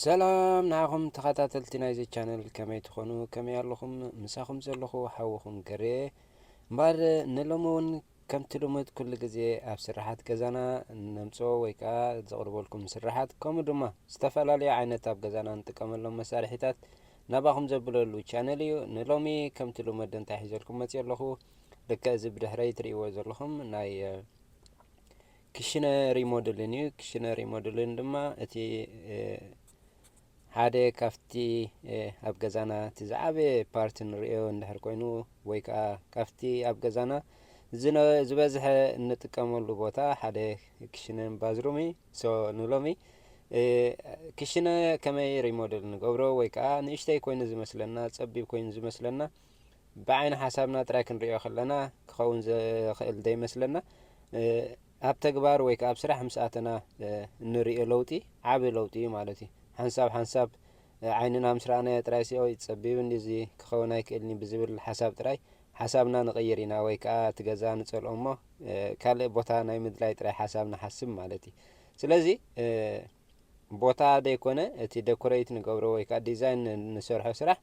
ሰላም ንዓኹም ተኸታተልቲ ናይዚ ቻነል፣ ከመይ ትኾኑ? ከመይ ኣለኹም? ምሳኹም ዘለኹ ሓውኹም ገሬ። እምበኣር ንሎሚ እውን ከምቲ ልሙድ ኩሉ ግዜ ኣብ ስራሓት ገዛና ነምጽኦ ወይ ከኣ ዘቕርበልኩም ስራሓት፣ ከምኡ ድማ ዝተፈላለዩ ዓይነት ኣብ ገዛና እንጥቀመሎም መሳርሒታት ናባኹም ዘብለሉ ቻነል እዩ። ንሎሚ ከምቲ ልሙድ እንታይ ሒዘልኩም መጽእ ኣለኹ? ልክዕ እዚ ብድሕረይ ትርእይዎ ዘለኹም ናይ፣ እ፣ ክሽነ ሪሞድልን እዩ። ክሽነ ሪሞድልን ድማ እቲ፣ እ፣ ሓደ ካብቲ፣ እ፣ ኣብ ገዛና እቲ ዝዓበየ ፓርት ንርእዮ እንድሕር ኮይኑ ወይ ከኣ ካብቲ ኣብ ገዛና ዝነ-፣ ዝበዝሐ እንጥቀመሉ ቦታ ሓደ ክሽነን ባዝሩም እዩ። ሶ ንሎሚ፣ እ፣ ክሽነ ከመይ ሪሞድል ንገብሮ ወይ ከኣ ንእሽተይ ኮይኑ ዝመስለና፣ ጸቢብ ኮይኑ ዝመስለና፣ ብዓይኒ ሓሳብና ጥራይ ክንርእዮ ከለና ክኸውን ዝኽእል ዘይመስለና፣ እ፣ ኣብ ተግባር ወይ ከኣ ኣብ ስራሕ ምስ ኣተና፣ እ፣ እንርእዮ ለውጢ ዓቢ ለውጢ እዩ ማለት እዩ። ሓንሳብ ሓንሳብ፣ እ፣ ዓይንና ምስ ረኣናዮ ጥራይ ሲ፣ "ኦይ፣ ጸቢብ እንዲ እዚ ክኸውን ኣይክእልን እዩ" ብዝብል ሓሳብ ጥራይ ሓሳብና ንቕይር ኢና ወይ ከኣ እቲ ገዛ ንጸልኦ እሞ፣ እ፣ ካልእ ቦታ ናይ ምድላይ ጥራይ ሓሳብ ንሓስብ ማለት እዩ። ስለዚ፣ እ፣ ቦታ ደይኮነ፣ እቲ ደኮሬት ንገብሮ ወይ ከኣ ዲዛይን ን-፣ ንሰርሖ ስራሕ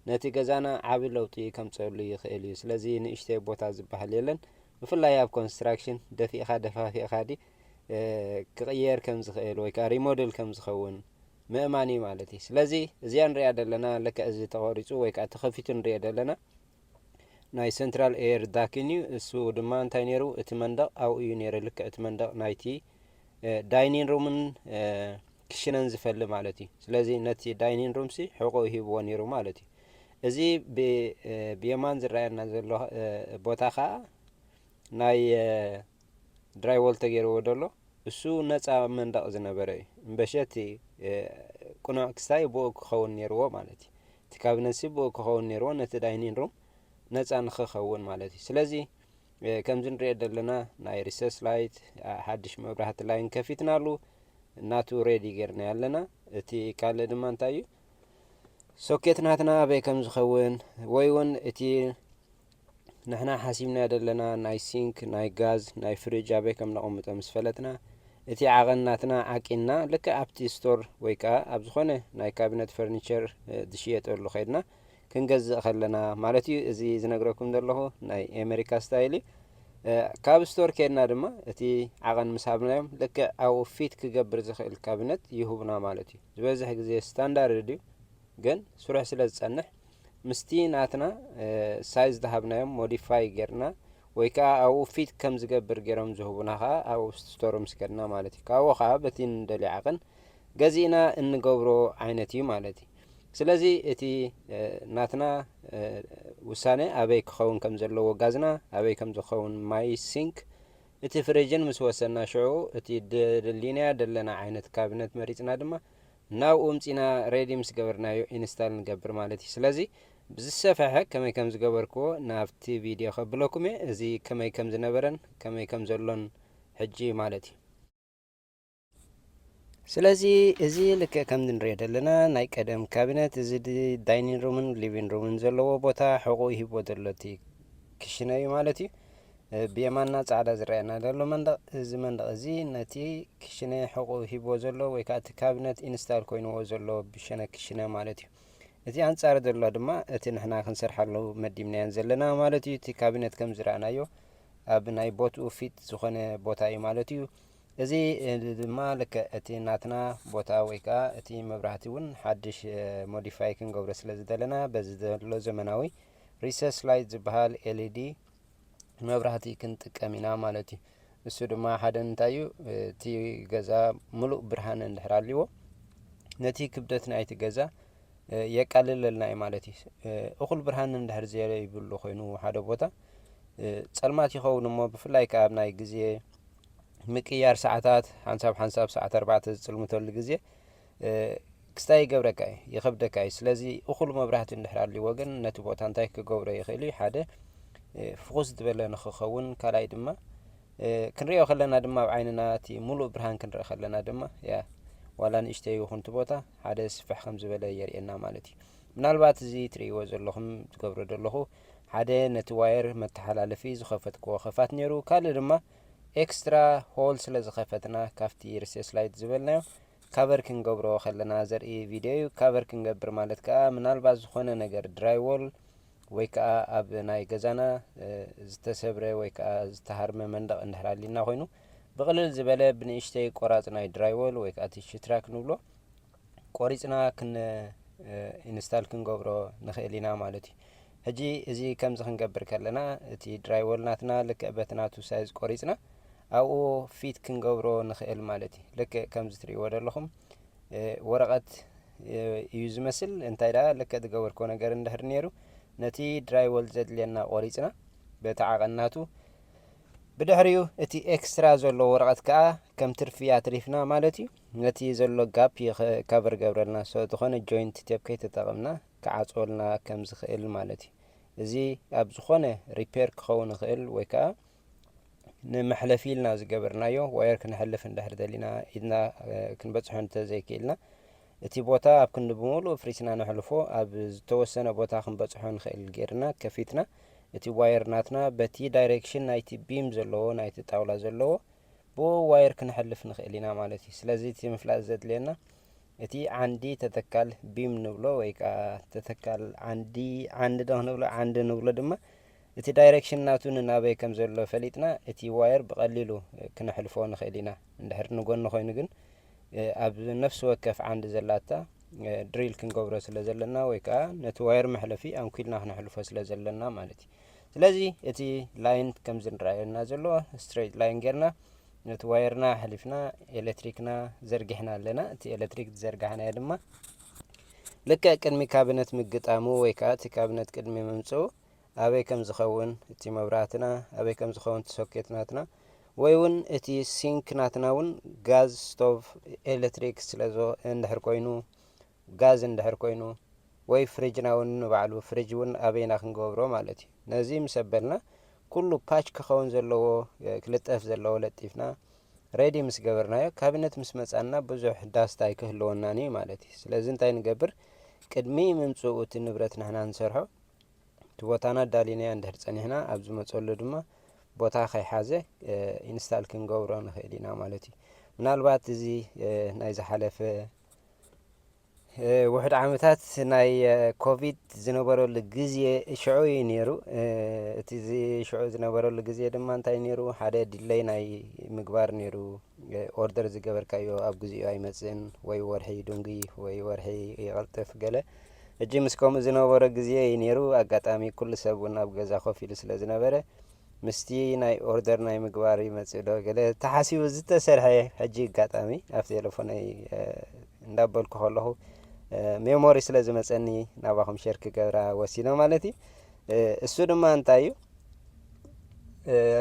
ነቲ ገዛና ዓቢ ለውጢ ከምጽአሉ ይኽእል እዩ። ስለዚ ንእሽተይ ቦታ ዝበሃል የለን። ብፍላይ ኣብ ኮንስትራክሽን ደፊእኻ ደፋፊእኻ ዲ፣ እ፣ ክቕየር ከም ዝኽእል ወይ ከኣ ሪሞደል ከም ዝኸውን ምእማን እዩ ማለት እዩ። ስለዚ እዚኣ ንሪኣ ዘለና ልክዕ እዚ ተቖሪጹ ወይ ከኣ ተኸፊቱ ንሪኦ ዘለና ናይ ሰንትራል ኤር ዳክን እዩ። እሱ ድማ እንታይ ነይሩ? እቲ መንደቕ ኣብኡ እዩ ነይሩ። ልክዕ እቲ መንደቕ ናይቲ፣ እ፣ ዳይኒን ሩምን፣ እ፣ ክሽነን ዝፈሊ ማለት እዩ። ስለዚ ነቲ ዳይኒን ሩምሲ ሕቖኡ ሂብዎ ነይሩ ማለት እዩ። እዚ ብ-፣ እ፣ ብየማን ዝረኣየና ዘሎ፣ እ፣ ቦታ ኸኣ ናይ፣ እ፣ ድራይ ዎል ተገይርዎ ዘሎ፣ እሱ ነጻ መንደቕ ዝነበረ እዩ። እምበሸ እቲ፣ እ፣ ቅኑዕ ክስታይ ብኡ ክኸውን ነይርዎ ማለት እዩ። እቲ ካቢነትሲ ብኡ ክኸውን ነይርዎ፣ ነቲ ዳይኒን ሩም ነጻ ንኽኸውን ማለት እዩ። ስለዚ፣ እ፣ ከምዚ ንሪኦ ዘለና ናይ ሪሰስ ላይት፣ ኣ፣ ሓድሽ መብራህቲ ላይን ከፊትናሉ፣ ናቱ ሬዲ ጌርና ኣለና። እቲ ካልእ ድማ እንታይ እዩ? ሶኬት ናትና ኣበይ ከም ዝኸውን ወይ እውን እቲ ንሕና ሓሲብናዮ ዘለና ናይ ሲንክ፣ ናይ ጋዝ፣ ናይ ፍሪጅ ኣበይ ከም ነቐምጦ ምስ ፈለጥና፣ እቲ ዓቐን ናትና ዓቂንና ልክዕ ኣብቲ ስቶር ወይ ከኣ ኣብ ዝኾነ ናይ ካቢነት ፈርኒቸር፣ እ፣ ዝሽየጠሉ ከይድና ክንገዝእ ከለና ማለት እዩ። እዚ ዝነግረኩም ዘለኹ ናይ ኣሜሪካ ስታይል እዩ። እ፣ ካብ ስቶር ከይድና ድማ እቲ ዓቐን ምስ ሃብናዮም ልክዕ ኣብኡ ፊት ክገብር ዝኽእል ካቢነት ይህቡና ማለት እዩ። ዝበዝሕ ግዜ ስታንዳርድ እዩ። ግን ስሩዕ ስለ ዝጸንሕ ምስቲ ናትና፣ እ፣ ሳይዝ ዝሃብናዮም ሞዲፋይ ጌርና ወይ ከኣ ኣብኡ ፊት ከም ዝገብር ጌሮም ዝህቡና ከኣ ኣብኡ ስቶር ምስ ከድና ማለት እዩ። ካብኡ ከኣ በቲ ንደልዮ ዓቐን ገዚእና እንገብሮ ዓይነት እዩ ማለት እዩ። ስለዚ እቲ፣ እ፣ ናትና፣ እ፣ ውሳነ ኣበይ ክኸውን ከም ዘለዎ ጋዝና፣ ኣበይ ከም ዝኸውን ማይ ሲንክ፣ እቲ ፍሪጅን ምስ ወሰና ሽዑ እቲ ደሊናዮ ደለና ዓይነት ካቢነት መሪጽና ድማ ናብኡ ኣምጺና ሬዲ ምስ ገበርናዮ ኢንስታል ንገብር ማለት እዩ። ስለዚ ብዝሰፍሐ ከመይ ከም ዝገበርክዎ ናብቲ ቪድዮ ከብለኩም እየ። እዚ ከመይ ከም ዝነበረን ከመይ ከም ዘሎን ሕጂ ማለት እዩ። ስለዚ እዚ ልክዕ ከም እንሪኦ ዘለና ናይ ቀደም ካቢነት፣ እዚ ድ-፣ ዳይኒንግ ሩምን ሊቪንግ ሩምን ዘለዎ ቦታ ሕቑኡ ሂብዎ ዘሎ እቲ ክሽነ እዩ ማለት እዩ። እ፣ ብየማንና ጻዕዳ ዝረኣየና ዘሎ መንደቕ፣ እዚ መንደቕ እዚ ነቲ ክሽነ ሕቑኡ ሂብዎ ዘሎ ወይ ከኣ እቲ ካቢነት ኢንስታል ኮይንዎ ዘሎ ብሸነ ክሽነ ማለት እዩ። እቲ ኣንጻር ዘሎ ድማ እቲ ንሕና ክንሰርሓሉ መዲብናዮን ዘለና ማለት እዩ። እቲ ካቢነት ከም ዝረኣናዮ ኣብ ናይ ቦትኡ ፊት ዝኾነ ቦታ እዩ ማለት እዩ። እዚ፣ እ፣ ድማ ልክዕ እቲ ናትና ቦታ ወይ ከኣ እቲ መብራህቲ እውን ሓድሽ፣ እ፣ ሞዲፋይ ክንገብሮ ስለ ዝደለና በዚ ዘሎ ዘመናዊ ሪሰስ ላይት ዝበሃል ኤል ኢ ዲ መብራህቲ ክንጥቀም ኢና ማለት እዩ። እሱ ድማ ሓደ እንታይ እዩ፣ እቲ ገዛ ምሉእ ብርሃን እንድሕር ኣልዎ፣ ነቲ ክብደት ናይቲ ገዛ፣ እ፣ የቃልለልና እዩ ማለት እዩ። እ፣ እኹል ብርሃን እንድሕር ዘይብሉ ኮይኑ ሓደ ቦታ፣ እ፣ ጸልማት ይኸውን እሞ፣ ብፍላይ ከኣ ኣብ ናይ ግዜ ምቅያር ሰዓታት፣ ሓንሳብ ሓንሳብ ሰዓት ኣርባዕተ ዝጽልምተሉ ግዜ፣ እ፣ ክስታይ ይገብረካ እዩ፣ ይኸብደካ እዩ። ስለዚ እኹል መብራህቲ እንድሕር ኣልዎ ግን ነቲ ቦታ እንታይ ክገብሮ ይኽእል እዩ? ሓደ፣ እ፣ ፍኹስ ዝበለ ንኽኸውን፣ ካልኣይ ድማ፣ እ፣ ክንሪኦ ከለና ድማ ኣብ ዓይንና እቲ ሙሉእ ብርሃን ክንርኢ ከለና ድማ፣ ያ፣ ዋላ ንእሽተይ ይኹን እቲ ቦታ ሓደ ስፍሕ ከም ዝበለ የርእየና ማለት እዩ። ምናልባት እዚ ትርእይዎ ዘለኹም፣ ትገብሮ ዘለኹ፣ ሓደ ነቲ ዋየር መተሓላለፊ ዝኸፈትክዎ ኸፋት ነይሩ፣ ካልእ ድማ ኤክስትራ ሆል ስለ ዝኸፈትና ካብቲ ሪሰስ ላይት ዝበልናዮ ካቨር ክንገብሮ ከለና ዘርኢ ቪድዮ እዩ። ካቨር ክንገብር ማለት ከዓ ምናልባት ዝኾነ ነገር ድራይዎል ወይ ከዓ ኣብ ናይ ገዛና ዝተሰብረ ወይ ከዓ ዝተሃርመ መንደቕ እንድሕር ኣሊና ኮይኑ ብቕልል ዝበለ ብንእሽተይ ቆራፅ ናይ ድራይዎል ወይ ከዓ እቲ ሽትራክ ንብሎ ቆሪፅና ክን ኢንስታል ክንገብሮ ንኽእል ኢና ማለት እዩ። ሕጂ እዚ ከምዚ ክንገብር ከለና እቲ ድራይዎል ናትና ልክዕ በቲ ናቱ ሳይዝ ቆሪፅና ኣብኡ ፊት ክንገብሮ ንኽእል ማለት እዩ። ልክዕ ከምዚ ትርእይዎ ዘለኹም ወረቐት እዩ ዝመስል። እንታይ ደኣ ልክዕ ዝገበርኮ ነገር እንድሕር ነይሩ ነቲ ድራይዎል ዘድልየና ቆሪፅና በቲ ዓቐን ናቱ ብድሕሪኡ እቲ ኤክስትራ ዘሎ ወረቐት ከዓ ከም ትርፊ ኣትሪፍና ማለት እዩ። ነቲ ዘሎ ጋፕ እዩ ካቨር ገብረልና። So ዝኾነ ጆይንት ቴፕ ከይተጠቐምና ክዓፅወልና ከም ዝኽእል ማለት እዩ። እዚ ኣብ ዝኾነ ሪፔር ክኸውን ይኽእል ወይ ከዓ ንመሕለፊ ኢልና ዝገበርናዮ ዋየር ክነሕልፍ እንድሕር ደሊና ኢድና ክንበፅሖ እንተዘይክኢልና እቲ ቦታ ኣብ ክንዲ ብምሉእ ፍሪስና ነሕልፎ ኣብ ዝተወሰነ ቦታ ክንበፅሖ ንኽእል ጌርና ከፊትና እቲ ዋየር ናትና በቲ ዳይሬክሽን ናይቲ ቢም ዘለዎ ናይቲ ጣውላ ዘለዎ ብኡ ዋየር ክነሕልፍ ንኽእል ኢና ማለት እዩ። ስለዚ እቲ ምፍላጥ ዘድልየና እቲ ዓንዲ ተተካል ቢም ንብሎ ወይ ከዓ ተተካል ዓንዲ ዓንዲ ዶ ንብሎ ዓንዲ ንብሎ ድማ እቲ ዳይሬክሽን ናቱ ንናበይ ከም ዘሎ ፈሊጥና እቲ ዋየር ብቐሊሉ ክነሕልፎ ንኽእል ኢና። እንድሕር ንጎኒ ኮይኑ ግን ኣብ ነፍሲ ወከፍ ዓንዲ ዘላታ ድሪል ክንገብሮ ስለ ዘለና ወይ ከዓ ነቲ ዋየር መሕለፊ ኣንኪልና ክነሕልፎ ስለ ዘለና ማለት እዩ። ስለዚ እቲ ላይን ከምዚ ንረኣየና ዘሎ ስትሬት ላይን ጌርና ነቲ ዋየርና ኣሕሊፍና ኤሌክትሪክና ዘርጊሕና ኣለና። እቲ ኤሌክትሪክ ዝዘርጋሕናዮ ድማ ልክዕ ቅድሚ ካቢነት ምግጣሙ ወይ ከዓ እቲ ካቢነት ቅድሚ ምምፅኡ ኣበይ ከም ዝኸውን እቲ መብራህትና ኣበይ ከም ዝኸውን እቲ ሶኬት ናትና ወይ እውን እቲ ሲንክ ናትና እውን ጋዝ ስቶቭ ኤሌክትሪክ ስለ እንድሕር ኮይኑ ጋዝ እንድሕር ኮይኑ ወይ ፍሪጅና እውን ንባዕሉ ፍሪጅ እውን ኣበይና ክንገብሮ ማለት እዩ። ነዚ ምስ ኣበልና ኩሉ ፓች ክኸውን ዘለዎ ክልጠፍ ዘለዎ ለጢፍና ሬዲ ምስ ገበርናዮ ካቢነት ምስ መፃና ብዙሕ ዳስታ ኣይክህልወናን እዩ ማለት እዩ። ስለዚ እንታይ ንገብር ቅድሚ ምምፅኡ እቲ ንብረት ንሕና ንሰርሖ እቲ ቦታና ኣዳሊናዮ እንድሕር ፀኒሕና ኣብ ዝመፀሉ ድማ ቦታ ከይሓዘ ኢንስታል ክንገብሮ ንኽእል ኢና ማለት እዩ። ምናልባት እዚ ናይ ዝሓለፈ ውሕድ ዓመታት ናይ ኮቪድ ዝነበረሉ ግዜ ሽዑ እዩ ነይሩ። እቲ ሽዑ ዝነበረሉ ግዜ ድማ እንታይ ነይሩ ሓደ ዲለይ ናይ ምግባር ነይሩ። ኦርደር ዝገበርካዮ ኣብ ግዚኡ ኣይመፅእን ወይ ወርሒ ዱንጊ ወይ ወርሒ ይቐልጥፍ ገለ። ሕጂ ምስ ከምኡ ዝነበረ ግዜ እዩ ነይሩ። ኣጋጣሚ ኩሉ ሰብ እውን ኣብ ገዛ ኮፍ ኢሉ ስለ ዝነበረ ምስቲ ናይ ኦርደር ናይ ምግባር ይመፅእ ዶ ገለ ተሓሲቡ ዝተሰርሐ ሕጂ ኣጋጣሚ ኣብ ቴሌፎነይ እንዳበልኩ ከለኹ ሜሞሪ ስለ ዝመፀኒ ናባኹም ሸር ክገብራ ወሲነ ማለት እዩ። እሱ ድማ እንታይ እዩ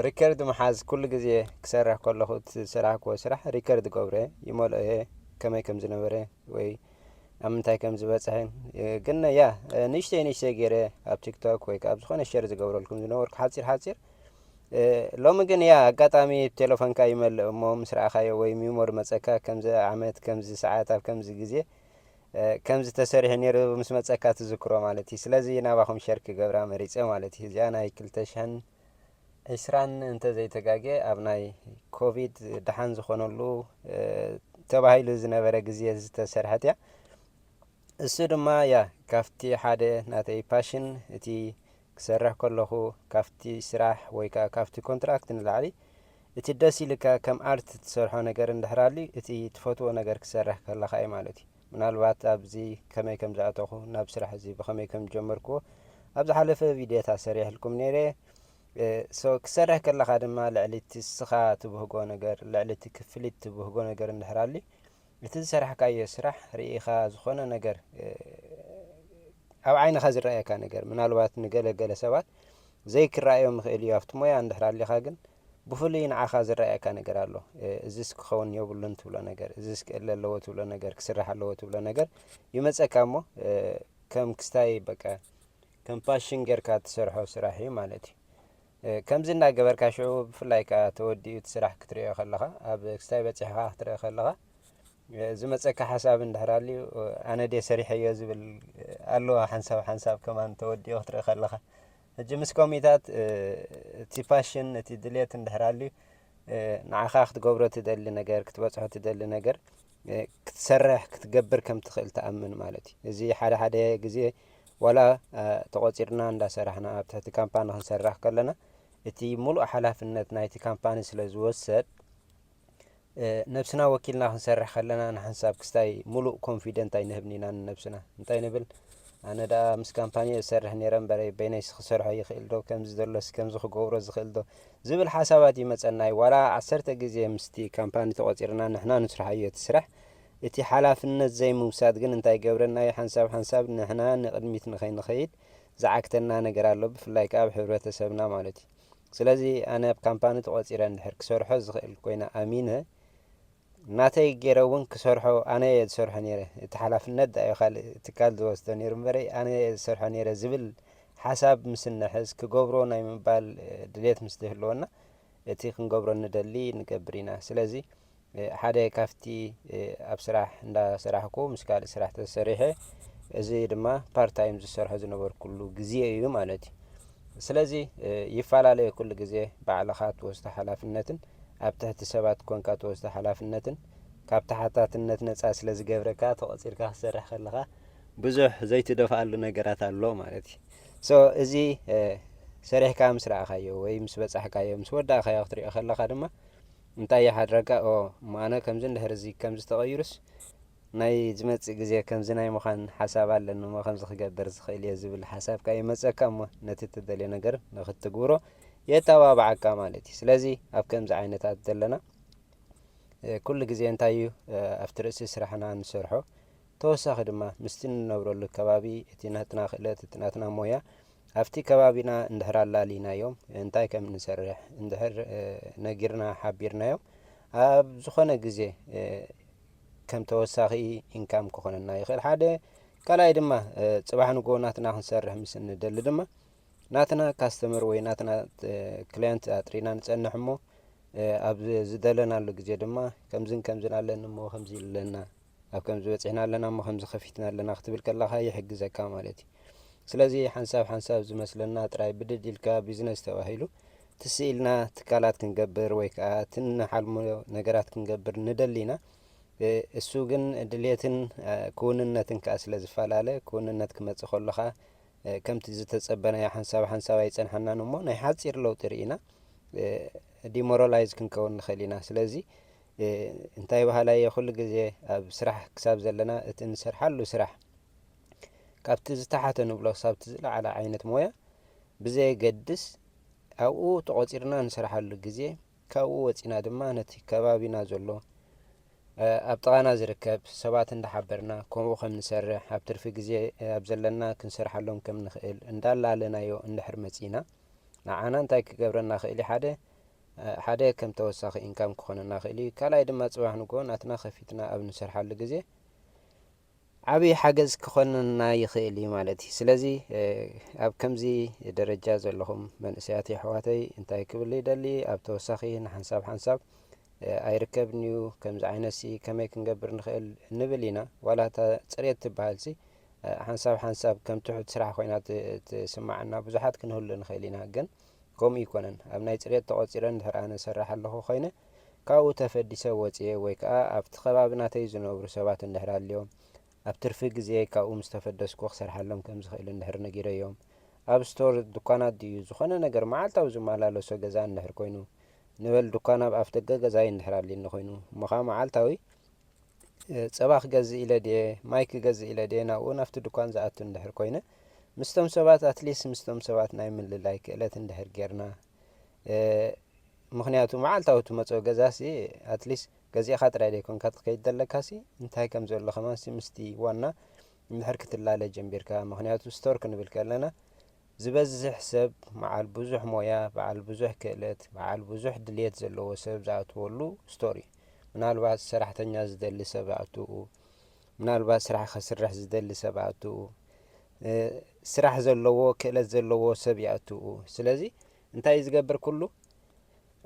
ሪከርድ ምሓዝ ኩሉ ግዜ ክሰርሕ ከለኹ እቲ ዝሰራሕክዎ ስራሕ ሪከርድ ገብረ ይመልኦ እየ ከመይ ከም ዝነበረ ወይ ኣብ ምንታይ ከም ዝበፅሐን ግን ያ ንእሽተይ ንእሽተይ ገይረ ኣብ ቲክቶክ ወይ ከዓ ኣብ ዝኾነ ሸር ዝገብረልኩም ዝነበርኩ ሓፂር ሓፂር ሎሚ ግን ያ ኣጋጣሚ ቴሌፎንካ ይመልእ እሞ ምስ ረኣኻዮ ወይ ሚሞሪ መፀካ ከምዚ ዓመት ከምዚ ሰዓት ኣብ ከምዚ ግዜ ከምዚ ተሰሪሑ ነይሩ ምስ መፀካ ትዝክሮ ማለት እዩ። ስለዚ ናባኹም ሸር ክገብራ መሪፀ ማለት እዩ። እዚኣ ናይ ክልተ ሽሕን ዕስራን እንተዘይተጋግየ ኣብ ናይ ኮቪድ ደሓን ዝኾነሉ ተባሂሉ ዝነበረ ግዜ ዝተሰርሐት እያ። እሱ ድማ ያ ካብቲ ሓደ ናተይ ፓሽን እቲ ክሰርሕ ከለኹ ካብቲ ስራሕ ወይ ከዓ ካብቲ ኮንትራክት ንላዕሊ እቲ ደስ ኢልካ ከም ኣርት ትሰርሖ ነገር እንድሕር ኣልዩ እቲ ትፈትዎ ነገር ክሰርሕ ከለኻ እዩ ማለት እዩ። ምናልባት ኣብዚ ከመይ ከም ዝኣተኹ ናብ ስራሕ እዚ ብኸመይ ከም ዝጀመርክዎ ኣብ ዝሓለፈ ቪድዮታት ሰሪሕልኩም ነይረ። ሶ ክሰርሕ ከለኻ ድማ ልዕሊ እቲ ንስኻ ትብህጎ ነገር ልዕሊ እቲ ክፍሊት ትብህጎ ነገር እንድሕር ኣልዩ እቲ ዝሰራሕካዮ ስራሕ ርኢኻ ዝኾነ ነገር ኣብ ዓይንኻ ዝረኣየካ ነገር ምናልባት ንገለገለ ሰባት ዘይክረኣዮም ይኽእል እዩ ኣብቲ ሞያ እንድሕር ኣሊኻ ግን ብፍሉይ ንዓኻ ዝረኣየካ ነገር ኣሎ። እዚስ ክኸውን የብሉን ትብሎ ነገር እዚስ ክእለ ኣለዎ ትብሎ ነገር ክስራሕ ኣለዎ ትብሎ ነገር ይመፀካ እሞ ከም ክስታይ በቃ ከም ፓሽን ጌርካ ትሰርሖ ስራሕ እዩ ማለት እዩ። ከምዚ እናገበርካ ሽዑ ብፍላይ ከዓ ተወዲኡ እቲ ስራሕ ክትሪኦ ከለኻ ኣብ ክስታይ በፂሕኻ ክትርኢ ከለኻ ዝመፀካ ሓሳብ እንድሕር ኣልዩ ኣነ ድየ ሰሪሐዮ ዝብል ኣለዋ ሓንሳብ ሓንሳብ ከማን ተወዲኡ ክትርኢ ከለኻ ሕጂ ምስ ኮሚታት እቲ ፓሽን እቲ ድሌት እንድሕር ኣልዩ ንዓኻ ክትገብሮ ትደሊ ነገር ክትበፅሖ ትደሊ ነገር ክትሰርሕ ክትገብር ከም ትኽእል ትኣምን ማለት እዩ። እዚ ሓደ ሓደ ግዜ ዋላ ተቖፂርና እንዳሰራሕና ኣብ ትሕቲ ካምፓኒ ክንሰርሕ ከለና እቲ ሙሉእ ሓላፍነት ናይቲ ካምፓኒ ስለ ዝወሰድ ነብስና ወኪልና ክንሰርሕ ከለና ንሓንሳብ ክስታይ ሙሉእ ኮንፊደንት ኣይንህብን ኢና ንነብስና። እንታይ ንብል? ኣነ ደኣ ምስ ካምፓኒ እሰርሕ ነይረ እምበረይ በይነይስ ክሰርሖ ይኽእል ዶ? ከምዚ ዘሎስ ከምዚ ክገብሮ ዝኽእል ዶ? ዝብል ሓሳባት ይመጸና እዩ። ዋላ ዓሰርተ ግዜ ምስቲ ካምፓኒ ተቖጺርና ንሕና ንስርሓዮ እቲ ስራሕ፣ እቲ ሓላፍነት ዘይምውሳድ ግን እንታይ ይገብረና እዩ? ሓንሳብ ሓንሳብ ንሕና ንቕድሚት ንኸይንኸይድ ዝዓግተና ነገር ኣሎ፣ ብፍላይ ከኣ ኣብ ሕብረተሰብና ማለት እዩ። ስለዚ ኣነ ኣብ ካምፓኒ ተቖጺረ እንድሕር ክሰርሖ ዝኽእል ኮይነ ኣሚነ ናተይ ገይረ እውን ክሰርሖ ኣነ እየ ዝሰርሖ ነይረ። እቲ ሓላፍነት ደኣ እዩ ካልእ ትካል ዝወስዶ ነይሩ እምበረይ ኣነ እየ ዝሰርሖ ነይረ ዝብል ሓሳብ ምስ እንሕዝ ክገብሮ ናይ ምባል ድሌት ምስ ዝህልወና እቲ ክንገብሮ ንደሊ ንገብር ኢና። ስለዚ ሓደ ካብቲ ኣብ ስራሕ እንዳሰራሕኩ ምስ ካልእ ስራሕ ተሰሪሐ እዚ ድማ ፓርት ታይም ዝሰርሖ ዝነበርኩሉ ግዜ እዩ ማለት እዩ። ስለዚ ይፈላለየ ኩሉ ግዜ ባዕልኻ ትወስዶ ሓላፍነትን ኣብ ትሕቲ ሰባት ኮንካ ትወስዶ ሓላፍነትን ካብ ተሓታትነት ነፃ ስለ ዝገብረካ ተቖፂርካ ክትሰርሕ ከለኻ ብዙሕ ዘይትደፍኣሉ ነገራት ኣሎ ማለት እዩ። ሶ እዚ ሰሪሕካ ምስ ረኣኻዮ ወይ ምስ በፃሕካዮ ምስ ወዳእካዮ ክትሪኦ ከለኻ ድማ እንታይ ይሓድረካ? ኦ እሞ ኣነ ከምዚ እንድሕር እዚ ከምዚ ተቐይሩስ ናይ ዝመጽእ ግዜ ከምዚ ናይ ምዃን ሓሳብ ኣለኒ እሞ ከምዚ ክገብር ዝኽእል እየ ዝብል ሓሳብ ከኣ ይመጸካ እሞ ነቲ እትደልዮ ነገር ንኽትግብሮ የተባብዓካ ማለት እዩ። ስለዚ ኣብ ከምዚ ዓይነታት ዘለና ኩሉ ግዜ እንታይ እዩ ኣብቲ ርእሲ ስራሕና ንሰርሖ ተወሳኺ ድማ ምስቲ ንነብረሉ ከባቢ እቲ ናትና ክእለት እቲ ናትና ሞያ ኣብቲ ከባቢና እንድሕር ኣላሊናዮም እንታይ ከም ንሰርሕ እንድሕር ነጊርና ሓቢርናዮም ኣብ ዝኾነ ግዜ ከም ተወሳኺ ኢንካም ክኾነና ይኽእል ሓደ። ካልኣይ ድማ ጽባሕ ንጎ ናትና ክንሰርሕ ምስ እንደሊ ድማ ናትና ካስተመር ወይ ናትና ክላየንት ኣጥሪና ንጸንሕ እሞ ኣብ ዝደለናሉ ግዜ ድማ ከምዝን ከምዝን ኣለኒ እሞ ከምዚ ኣለና ኣብ ከምዚ በጺሕና ኣለና እሞ ከምዚ ከፊትና ኣለና ክትብል ከለኻ ይሕግዘካ ማለት እዩ። ስለዚ ሓንሳብ ሓንሳብ ዝመስለና ጥራይ ብድድ ኢልካ ቢዝነስ ተባሂሉ ትስኢልና ትካላት ክንገብር ወይ ከዓ ትንሓልሞ ነገራት ክንገብር ንደሊና እሱ ግን ድሌትን ክውንነትን ከዓ ስለ ዝፈላለ ክውንነት ክመፅእ ከለኻ ከምቲ ዝተጸበናዮ ሓንሳብ ሓንሳብ ኣይጸንሓናን እሞ ናይ ሓጺር ለውጢ ርኢና ዲሞራላይዝ ክንከውን ንኽእል ኢና። ስለዚ እንታይ ባህላየ ኩሉ ግዜ ኣብ ስራሕ ክሳብ ዘለና እቲ ንሰርሓሉ ስራሕ ካብቲ ዝተሓተ ንብሎ ክሳብቲ ዝለዓለ ዓይነት ሞያ ብዘየገድስ ኣብኡ ተቖጺርና ንሰርሓሉ ግዜ ካብኡ ወጺና ድማ ነቲ ከባቢና ዘሎ ኣብ ጥቓና ዝርከብ ሰባት እንዳሓበርና ከምኡ ከም ንሰርሕ ኣብ ትርፊ ግዜ ኣብ ዘለና ክንሰርሓሎም ከም ንኽእል እንዳላለናዮ እንድሕር መጺና ንዓና እንታይ ክገብረና ክእል እዩ ሓደ ሓደ ከም ተወሳኺ ኢንካም ክኾነና ክእል እዩ ካልኣይ ድማ ጽባሕ ንጎ ናትና ከፊትና ኣብ ንሰርሓሉ ግዜ ዓብዪ ሓገዝ ክኾነና ይኽእል እዩ ማለት እዩ። ስለዚ ኣብ ከምዚ ደረጃ ዘለኹም መንእሰያት የሕዋተይ እንታይ ክብል ይደሊ ኣብ ተወሳኺ ንሓንሳብ ሓንሳብ ኣይርከብን እዩ ከምዚ ዓይነት ሲ ከመይ ክንገብር ንኽእል ንብል ኢና ዋላ እታ ፅሬት ትበሃል ሲ ሓንሳብ ሓንሳብ ከም ትሑት ስራሕ ኮይና ትስማዓና ብዙሓት ክንህሉ ንኽእል ኢና ግን ከምኡ ይኮነን ኣብ ናይ ፅሬት ተቆፂረ እንድሕር ኣነ ሰራሕ ኣለኹ ኮይነ ካብኡ ተፈዲሰ ወፅየ ወይ ከዓ ኣብቲ ከባቢ ናተይ ዝነብሩ ሰባት እንድሕር ኣልዮም ኣብ ትርፊ ግዜ ካብኡ ምስ ተፈደስኩ ክሰርሓሎም ከም ዝኽእል እንድሕር ነጊረዮም ኣብ ስቶር ድኳናት ድዩ ዝኾነ ነገር መዓልታዊ ዝመላለሶ ገዛ እንድሕር ኮይኑ ንበል ድኳን ኣብ ኣፍደገ ገዛይ እንድሕር ኣልኒ ኮይኑ እሞ ከዓ መዓልታዊ ጸባ ክገዝእ ኢለ ድየ ማይ ክገዝእ ኢለ ድየ ናብኡ ናብቲ ድኳን ዝኣቱ እንድሕር ኮይነ ምስቶም ሰባት ኣትሊስት ምስቶም ሰባት ናይ ምልላይ ክእለት እንድሕር ጌርና ምኽንያቱ መዓልታዊ ትመፅኦ ገዛሲ ኣትሊስት ገዚእኻ ጥራይ ዘይኮንካ ትኸይድ ዘለካሲ እንታይ ከም ዘሎ ከማንሲ ምስቲ ዋና እንድሕር ክትላለ ጀሚርካ ምኽንያቱ ስቶር ክንብል ከለና ዝበዝሕ ሰብ በዓል ብዙሕ ሞያ በዓል ብዙሕ ክእለት በዓል ብዙሕ ድልየት ዘለዎ ሰብ ዝኣትወሉ ስቶር እዩ ምናልባት ሰራሕተኛ ዝደሊ ሰብ ኣእትኡ ምናልባት ስራሕ ከስርሕ ዝደሊ ሰብ ኣእትኡ ስራሕ ዘለዎ ክእለት ዘለዎ ሰብ ይኣትኡ ስለዚ እንታይ እዩ ዝገብር ኩሉ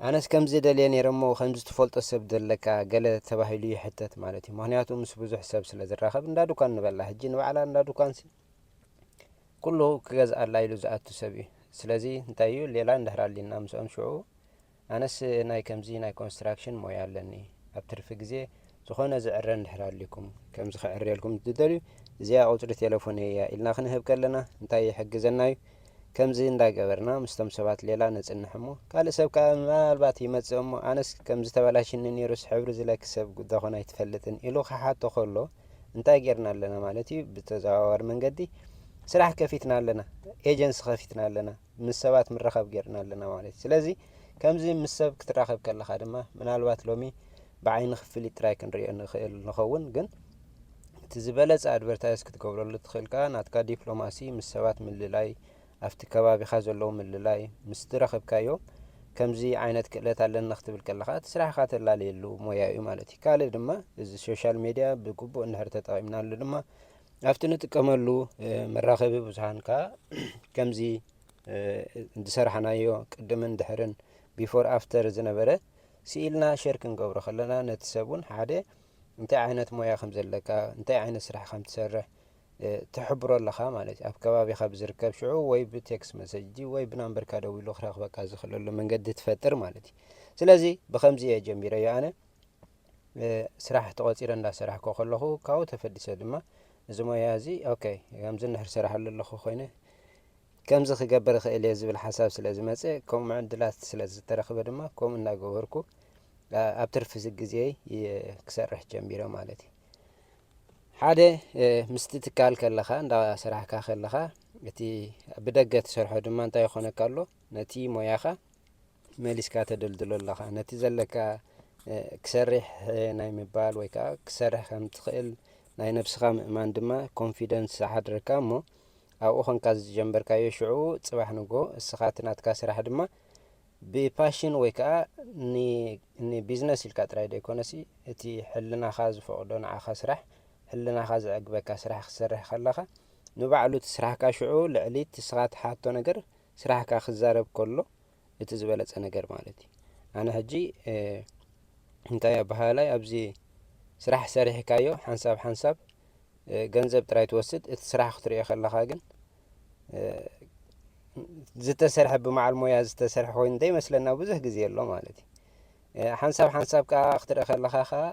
ኣነስ ከምዚ ደልየ ነይረ እሞ ከምዚ ትፈልጦ ሰብ ደለካ ገለ ተባሂሉ ይሕተት ማለት እዩ ምክንያቱ ምስ ብዙሕ ሰብ ስለ ዝራኸብ እንዳ ዱኳን ንበላ ሕጂ ንባዕላ እንዳ ዱኳንሲ ኩሉ ክገዝኣላ ኢሉ ዝኣቱ ሰብ እዩ ስለዚ እንታይ እዩ ሌላ እንድሕር ኣሊና ምስኦም ሽዑ ኣነስ ናይ ከምዚ ናይ ኮንስትራክሽን ሞያ ኣለኒ ኣብ ትርፊ ግዜ ዝኾነ ዝዕረ እንድሕር ኣልኩም፣ ከምዚ ክዕርየልኩም ትደልዩ፣ እዚኣ ቁጽሪ ቴሌፎን እያ ኢልና ክንህብ ከለና እንታይ ይሕግዘና እዩ? ከምዚ እንዳገበርና ምስቶም ሰባት ሌላ ነጽንሕ እሞ፣ ካልእ ሰብ ከኣ ምናልባት ይመጽእ እሞ፣ ኣነስ ከምዚ ተበላሽኒ ነይሩስ ሕብሪ ዝለኪ ሰብ ደኾን ኣይትፈልጥን ኢሉ ክሓቶ ከሎ፣ እንታይ ጌርና ኣለና ማለት እዩ? ብተዘዋዋሪ መንገዲ ስራሕ ከፊትና ኣለና፣ ኤጀንሲ ከፊትና ኣለና፣ ምስ ሰባት ምረኸብ ጌርና ኣለና ማለት እዩ። ስለዚ ከምዚ ምስ ሰብ ክትራኸብ ከለኻ ድማ፣ ምናልባት ሎሚ ብዓይኒ ክፍሊት ጥራይ ክንሪኦ ንኽእል ንኸውን፣ ግን እቲ ዝበለጸ ኣድቨርታይዝ ክትገብረሉ ትኽእል ከኣ ናትካ ዲፕሎማሲ፣ ምስ ሰባት ምልላይ፣ ኣብቲ ከባቢኻ ዘለዉ ምልላይ፣ ምስ ዝረኸብካዮ ከምዚ ዓይነት ክእለት ኣለኒ ክትብል ከለኻ እቲ ስራሕኻ ተላለየሉ ሞያ እዩ ማለት እዩ። ካልእ ድማ እዚ ሶሻል ሜድያ ብግቡእ እንድሕር ተጠቒምናሉ ድማ ኣብቲ ንጥቀመሉ መራኸቢ ብዙሃን ከኣ ከምዚ ዝሰራሕናዮ ቅድምን ድሕርን ቢፎር ኣፍተር ዝነበረ ስኢልና ሸር ክንገብሮ ከለና ነቲ ሰብ እውን ሓደ እንታይ ዓይነት ሞያ ከም ዘለካ እንታይ ዓይነት ስራሕ ከም ትሰርሕ ትሕብሮ ኣለኻ ማለት እዩ። ኣብ ከባቢኻ ብዝርከብ ሽዑ ወይ ብቴክስት መሰጅ ወይ ብናምበርካ ደዊሉ ክረኽበካ ዝኽእለሉ መንገዲ ትፈጥር ማለት እዩ። ስለዚ ብኸምዚ እየ ጀሚረዮ ኣነ። ስራሕ ተቖጺረ እንዳሰራሕኩ ከለኹ ካብኡ ተፈዲሰ ድማ እዚ ሞያ እዚ ኦኬ ከምዚ እንድሕር ሰራሕሉ ኣለኹ ኮይነ ከምዚ ክገብር እኽእል እየ ዝብል ሓሳብ ስለ ዝመጸ፣ ከምኡ ዕድላት ስለ ዝተረኽበ ድማ ከምኡ እናገበርኩ ኣብ ትርፊ ግዜይ ክሰርሕ ጀሚረ ማለት እዩ። ሓደ ምስቲ ትካል ከለኻ እንዳሰራሕካ ከለኻ እቲ ብደገ ትሰርሖ ድማ እንታይ ይኾነካ ኣሎ ነቲ ሞያኻ መሊስካ ተደልድሎ ኣለኻ። ነቲ ዘለካ ክሰርሕ ናይ ምባል ወይ ከዓ ክሰርሕ ከም ትኽእል ናይ ነብስኻ ምእማን ድማ ኮንፊደንስ ዝሓድረካ እሞ ኣብኡ ኾንካ ዝጀመርካዮ ሽዑ ጽባሕ ንጎ እስኻ እቲ ናትካ ስራሕ ድማ ብፓሽን ወይ ከዓ ንቢዝነስ ኢልካ ጥራይ ዘይኮነሲ እቲ ሕልናኻ ዝፈቕዶ ንዓኻ ስራሕ ሕልናኻ ዘዕግበካ ስራሕ ክሰርሕ ከለኻ ንባዕሉ እቲ ስራሕካ ሽዑ ልዕሊ እቲ እስኻ ትሓቶ ነገር ስራሕካ ክዛረብ ከሎ እቲ ዝበለጸ ነገር ማለት እዩ። ኣነ ሕጂ እንታይ ኣበሃላይ ኣብዚ ስራሕ ሰሪሕካዮ ሓንሳብ ሓንሳብ ገንዘብ ጥራይ ትወስድ፣ እቲ ስራሕ ክትሪኦ ከለኻ ግን ዝተሰርሐ ብመዓል ሞያ ዝተሰርሐ ኮይኑ ዘይመስለና ብዙሕ ግዜ ኣሎ ማለት እዩ። ሓንሳብ ሓንሳብ ከዓ ክትርኢ ከለኻ ከዓ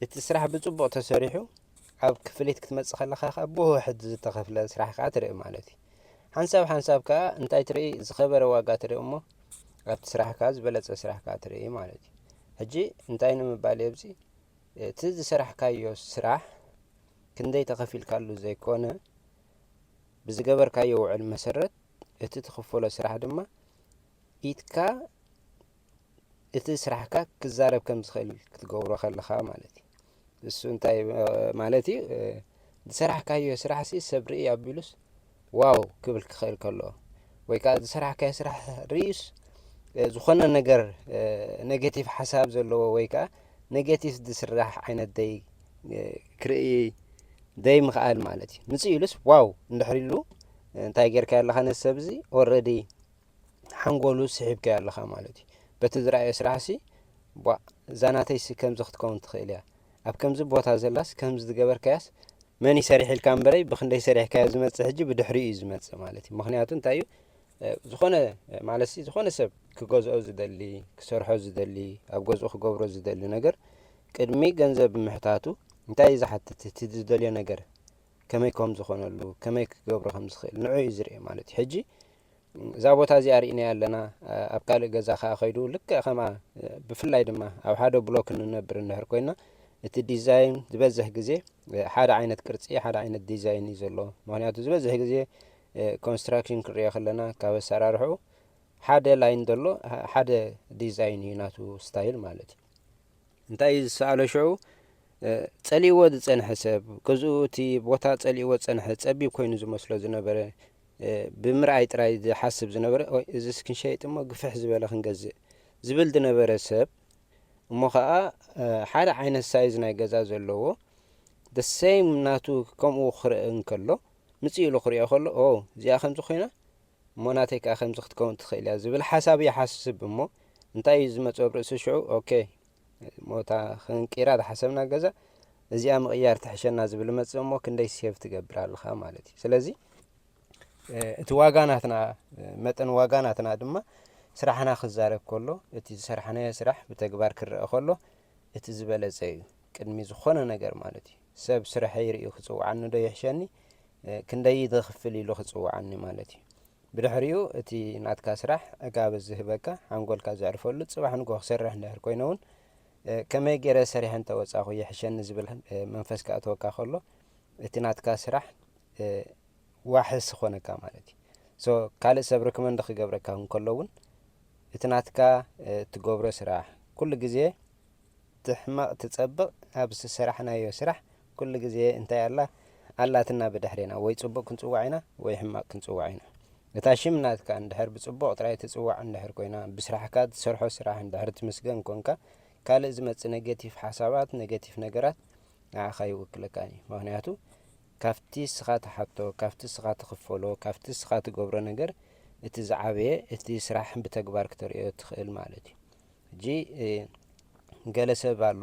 እቲ ስራሕ ብፅቡቕ ተሰሪሑ ኣብ ክፍሊት ክትመፅእ ከለኻ ከዓ ብውሕድ ዝተኸፍለ ስራሕ ከዓ ትርኢ ማለት እዩ። ሓንሳብ ሓንሳብ ከዓ እንታይ ትርኢ ዝኸበረ ዋጋ ትርኢ እሞ ኣብቲ ስራሕ ከዓ ዝበለፀ ስራሕ ከዓ ትርኢ ማለት እዩ። ሕጂ እንታይ ንምባል እየ ኣብዚ እቲ ዝሰራሕካዮ ስራሕ ክንደይ ተኸፊልካሉ ዘይኮነ ብዝገበርካዮ ውዕል መሰረት እቲ ትኽፈሎ ስራሕ ድማ ኢድካ እቲ ስራሕካ ክዛረብ ከም ዝኽእል ክትገብሮ ከለኻ ማለት እዩ። እሱ እንታይ ማለት እዩ? ዝሰራሕካዮ ስራሕሲ ሰብ ርኢ ኣቢሉስ ዋው ክብል ክኽእል ከሎ ወይ ከዓ ዝሰራሕካዮ ስራሕ ርእዩስ ዝኾነ ነገር ኔጌቲቭ ሓሳብ ዘለዎ ወይ ከዓ ኔጌቲቭ ዝስራሕ ዓይነት ደይ ክርኢ ደይ ምኽኣል ማለት እዩ። ምጽእ ኢሉስ ዋው እንድሕር ኢሉ እንታይ ጌርካዮ ኣለኻ ነዚ ሰብ እዚ ኦረዲ ሓንጎሉ ስሒብካዮ ኣለኻ ማለት እዩ። በቲ ዝረኣየ ስራሕሲ ቧ እዛ ናተይሲ ከምዚ ክትከውን ትኽእል እያ፣ ኣብ ከምዚ ቦታ ዘላስ ከምዚ ዝገበርካያስ መን እዩ ሰሪሕልካ እምበረይ ብኽንደይ ሰሪሕካዮ ዝመጽእ ሕጂ ብድሕሪኡ እዩ ዝመጽእ ማለት እዩ። ምኽንያቱ እንታይ እዩ ዝኾነ ማለትሲ ዝኾነ ሰብ ክገዝኦ ዝደሊ ክሰርሖ ዝደሊ ኣብ ገዝኡ ክገብሮ ዝደሊ ነገር ቅድሚ ገንዘብ ምሕታቱ እንታይ እዩ ዝሓትት እቲ ዝደልዮ ነገር ከመይ ከም ዝኾነሉ ከመይ ክገብሮ ከም ዝኽእል ንዑ እዩ ዝርኢ ማለት እዩ። ሕጂ እዛ ቦታ እዚኣ ርኢናያ ኣለና ኣብ ካልእ ገዛ ከዓ ከይዱ ልክዕ ከምኣ ብፍላይ ድማ ኣብ ሓደ ብሎክ እንነብር እንድሕር ኮይና እቲ ዲዛይን ዝበዝሕ ግዜ ሓደ ዓይነት ቅርፂ ሓደ ዓይነት ዲዛይን እዩ ዘለዎ። ምክንያቱ ዝበዝሕ ግዜ ኮንስትራክሽን ክንሪኦ ከለና ካብ ኣሰራርሕኡ ሓደ ላይን ዘሎ ሓደ ዲዛይን እዩ ናቱ ስታይል ማለት እዩ። እንታይ እዩ ዝሰኣሎ ሽዑ ጸሊእዎ ዝጸንሐ ሰብ ገዝኡ እቲ ቦታ ጸሊእዎ ዝጸንሐ ጸቢብ ኮይኑ ዝመስሎ ዝነበረ ብምርኣይ ጥራይ ዝሓስብ ዝነበረ እዚ ክንሸይጥ እሞ ግፍሕ ዝበለ ክንገዝእ ዝብል ዝነበረ ሰብ እሞ ከዓ ሓደ ዓይነት ሳይዝ ናይ ገዛ ዘለዎ ደሰይም ናቱ ከምኡ ክርኢ እንከሎ ምጽእ ኢሉ ክሪኦ ከሎ ኦ እዚኣ ከምዚ ኮይና እሞ ናተይ ከዓ ከምዚ ክትከውን ትኽእል እያ ዝብል ሓሳብ ይሓስብ እሞ እንታይ እዩ ዝመፅኦ ኣብ ርእሱ ሽዑ ኦኬ ሞታ ክንቂራ ዝሓሰብና ገዛ እዚኣ ምቕያር ትሕሸና ዝብል መፅእ እሞ ክንደይ ሴቭ ትገብር ኣለኻ ማለት እዩ። ስለዚ እቲ ዋጋ ናትና መጠን ዋጋ ናትና ድማ ስራሕና ክዛረብ ከሎ እቲ ዝሰራሕናዮ ስራሕ ብተግባር ክረአ ከሎ እቲ ዝበለፀ እዩ። ቅድሚ ዝኾነ ነገር ማለት እዩ። ሰብ ስርሐይ ርእዩ ክጽውዓኒ ዶ ይሕሸኒ፣ ክንደይ ዝኽፍል ኢሉ ክጽውዓኒ ማለት እዩ። ብድሕሪኡ እቲ ናትካ ስራሕ ዕጋበት ዝህበካ፣ ሓንጎልካ ዘዕርፈሉ፣ ጽባሕ ንግሆ ክሰርሕ እንድሕር ኮይነ እውን ከመይ ገይረ ሰሪሐ እንተወጻኹ ይሕሸኒ ዝብል መንፈስ ክኣትወካ ከሎ፣ እቲ ናትካ ስራሕ ዋሕስ ይኾነካ ማለት እዩ። ካልእ ሰብ ርክመንድ ክገብረካ እንከሎ እውን እቲ ናትካ ትገብሮ ስራሕ ኩሉ ግዜ ትሕመቕ ትጸብቕ፣ ኣብ ዝሰራሕናዮ ስራሕ ኩሉ ግዜ እንታይ ኣላ ኣላትና ብድሕሬና፣ ወይ ጽቡቕ ክንጽዋዕ ኢና ወይ ሕማቕ ክንጽዋዕ ኢና። እታ ሽም ናትካ እንድሕር ብጽቡቕ ጥራይ ትጽዋዕ እንድሕር ኮይና፣ ብስራሕካ ትሰርሖ ስራሕ እንድሕር ትምስገን ኮንካ፣ ካልእ ዝመጽእ ኔጌቲቭ ሓሳባት፣ ኔጌቲቭ ነገራት ንዓኻ ይውክለካን እዩ። ምኽንያቱ ካብቲ ስኻ ትሓቶ፣ ካብቲ ስኻ ትኽፈሎ፣ ካብቲ ስኻ ትገብሮ ነገር እቲ ዝዓበየ እቲ ስራሕ ብተግባር ክተርእዮ ትኽእል ማለት እዩ። ሕጂ ገለ ሰብ ኣሎ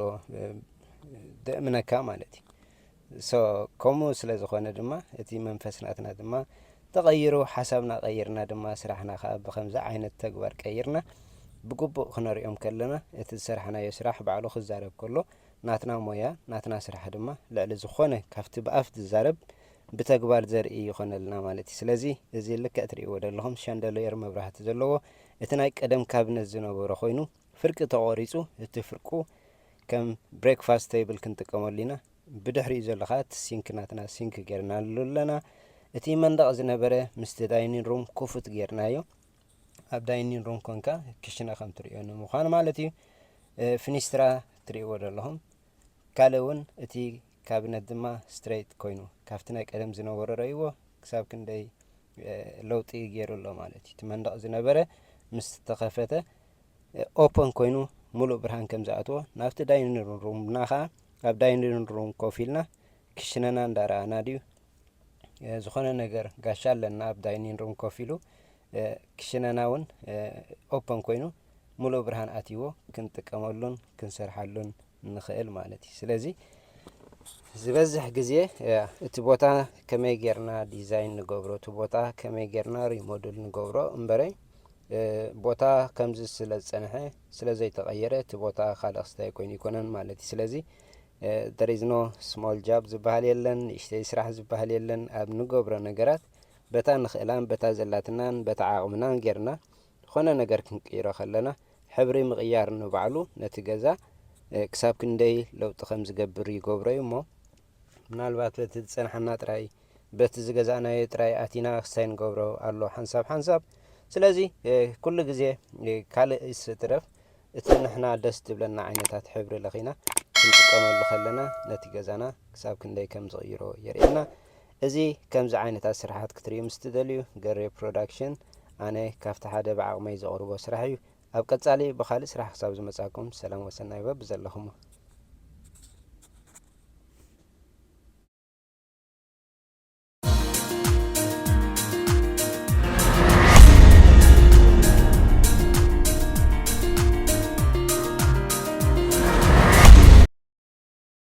ደእምነካ ማለት እዩ። ከምኡ ስለ ዝኾነ ድማ እቲ መንፈስ ናትና ድማ ተቐይሩ፣ ሓሳብና ቀይርና ድማ ስራሕና ከዓ ብኸምዚ ዓይነት ተግባር ቀይርና ብግቡእ ክነሪኦም ከለና፣ እቲ ዝሰራሕናዮ ስራሕ ባዕሉ ክዛረብ ከሎ ናትና ሞያ ናትና ስራሕ ድማ ልዕሊ ዝኾነ ካብቲ ብኣፍ ዝዛረብ ብተግባር ዘርኢ ይኾነልና ማለት እዩ። ስለዚ እዚ ልክዕ ትርእይዎ ዘለኹም ሻንደልየር መብራህቲ ዘለዎ እቲ ናይ ቀደም ካቢነት ዝነበረ ኮይኑ ፍርቂ ተቖሪጹ፣ እቲ ፍርቁ ከም ብሬክፋስት ቴብል ክንጥቀመሉ ኢና። ብድሕሪኡ ዘሎ ከዓ እቲ ሲንክ ናትና ሲንክ ጌርናሉ ኣለና። እቲ መንደቕ ዝነበረ ምስቲ ዳይኒን ሩም ክፉት ጌርናዮ። ኣብ ዳይኒን ሩም ኮንካ ክሽነ ከም ትርእዮ ንምዃን ማለት እዩ። ፍኒስትራ ትርእይዎ ዘለኹም። ካልእ እውን እቲ ካቢነት ድማ ስትሬት ኮይኑ ካብቲ ናይ ቀደም ዝነበሮ ረእይዎ ክሳብ ክንደይ ለውጢ ገይሩ ኣሎ ማለት እዩ። እቲ መንደቕ ዝነበረ ምስ ተኸፈተ ኦፐን ኮይኑ ሙሉእ ብርሃን ከም ዝኣትዎ፣ ናብቲ ዳይኒንግ ሩምና ከዓ ኣብ ዳይኒንግ ሩም ኮፍ ኢልና ክሽነና እንዳረኣና ድዩ ዝኾነ ነገር ጋሻ ኣለና ኣብ ዳይኒንግ ሩም ኮፍ ኢሉ ክሽነና እውን ኦፐን ኮይኑ ሙሉእ ብርሃን ኣትይዎ ክንጥቀመሉን ክንሰርሓሉን ንኽእል ማለት እዩ። ስለዚ ዝበዝሕ ግዜ እቲ ቦታ ከመይ ጌርና ዲዛይን ንገብሮ፣ እቲ ቦታ ከመይ ጌርና ሪሞድል ንገብሮ እምበረይ፣ ቦታ ከምዚ ስለ ዝጸንሐ ስለ ዘይተቐየረ እቲ ቦታ ካልእ ክስታይ ኮይኑ ኣይኮነን ማለት እዩ። ስለዚ there is no small job ዝበሃል የለን፣ ንእሽተይ ስራሕ ዝበሃል የለን። ኣብ ንገብሮ ነገራት በታ ንኽእላን በታ ዘላትናን በታ ዓቕምናን ጌርና ዝኾነ ነገር ክንቅይሮ ከለና ሕብሪ ምቕያር ንባዕሉ ነቲ ገዛ ክሳብ ክንደይ ለውጢ ከም ዝገብር ይገብሮ እዩ እሞ፣ ምናልባት በቲ ዝጸንሓና ጥራይ በቲ ዝገዛእናዮ ጥራይ ኣቲና ክሳይ ንገብሮ ኣሎ ሓንሳብ ሓንሳብ። ስለዚ ኩሉ ግዜ ካልእ ይትረፍ እቲ ንሕና ደስ ትብለና ዓይነታት ሕብሪ ለኺና ክንጥቀመሉ ከለና ነቲ ገዛና ክሳብ ክንደይ ከም ዝቕይሮ የርእየና። እዚ ከምዚ ዓይነታት ስራሓት ክትርእዩ ምስ ትደልዩ፣ ገሬ ፕሮዳክሽን ኣነ ካብቲ ሓደ ብዓቕመይ ዘቕርቦ ስራሕ እዩ። ኣብ ቀጻሊ ብኻልእ ስራሕ ክሳብ ዝመጻኩም ሰላም ወሰናይ በብዘለኹሞ።